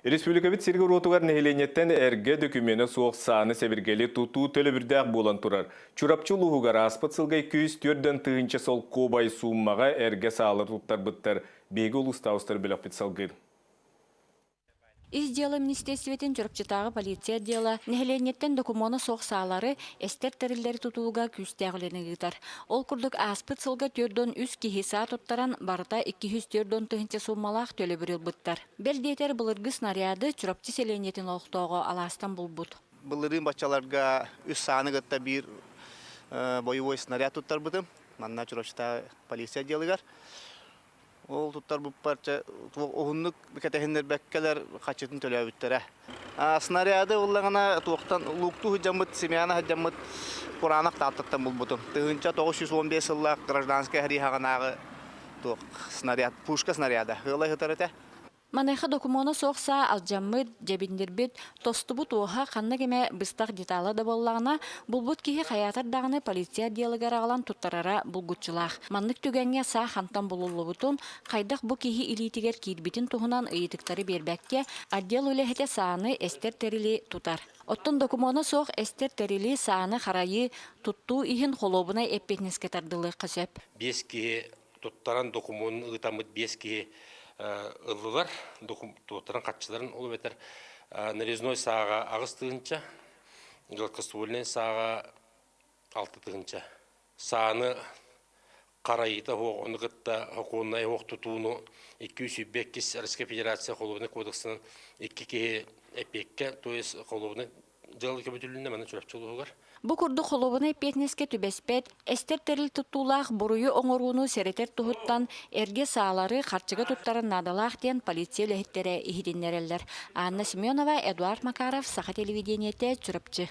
Республикабыт сиригэр-уотугар нэһилиэнньэттэн эргэ дөкүмүөнэ суох сааны-сэбиргэли тутуу төлөбүрдээх буолан турар. Чурапчы улууһугар ааспыт сылга 204 тыһыынча солкуобай сууммаҕа эргэ саалар туттарбыттар. Биһиги улуустааҕы бөлөхпүт салгыыр. Ис дьыала министерствотын Чурапчытааҕы полиция отдела нэһилиэнньэттэн докумуона суох саалары, эстэр тэриллэри тутууга күүстээх үлэни ыытар. Ол курдук ааспыт сылга 43 киһи саа туттаран, барыта 240 тыһыынча сууммалаах төлөбүр ылбыттар. Бэл диэтэр, былыргы снаряды Чурапчы сэлиэнньэтин олохтооҕо алаастан булбут. Былырыын баччаларга үс сааны кытта биир боевой снаряд туттарбытым. Манна Чурапчытааҕы полиция отделыгар. Ол туттарбыппар уһуннук кэтэһиннэрбэккэлэр харчытын төлөөбүттэрэ. Снаряды ыллаҕына туохтан лууктуу сылдьаммыт, семена сылдьаммыт кураанах Тааттаттан булбутум. 1915 сыллаах гражданскай сэрии саҕанааҕы туох снаряд, пушка снаряда. Ыала сытар этэ. Маныаха докумуона суох саа алдьаммыт, дьэбиннирбит, тостубут уоһа, ханнык эмэ быстах детала да буоллаҕына, булбут киһи хайаатар даҕаны полиция отделыгар аҕалан туттарара булгуччулаах. Маннык түгэҥҥэ саа хантан булуллубутун, хайдах бу киһи илиитигэр киирбитин туһунан ыйытыктары биэрбэккэ, отдел үлэһитэ сааны, эстэр тэрили тутар. Оттон докумуона суох эстэр тэрили, сааны харайыы, туттуу иһин холуобунай эппиэтинэскэ тардылыахха сөп. Биэс киһи туттаран, докумуонун ыытаммыт, биэс киһи ыллылар туттаран харчыларын. Ол эбэтэр нарезной сааҕа 8 тыһыынча, гладкоствольнай сааҕа 6 тыһыынча. Сааны харайыыта суох, ону кытта сокуоннай суох тутууну 222 Российскай Федерация Холуобунай кодексынан икки киһи эппиэккэ, то есть холуобунай дьыала көбүтүлүннэ манна Чурапчы улууһугар. Бу курдук холуобунай эппиэтинэскэ түбэспэт, эстэр тэрил туттуулаах буруйу оҥорууну сэрэтэр туһуттан эргэ саалары харчыга туттарар наадалаах диэн полиция үлэһиттэрэ иһитиннэрэллэр. Анна Семенова, Эдуард Макаров, Саха телевидениетэ, Чурапчы.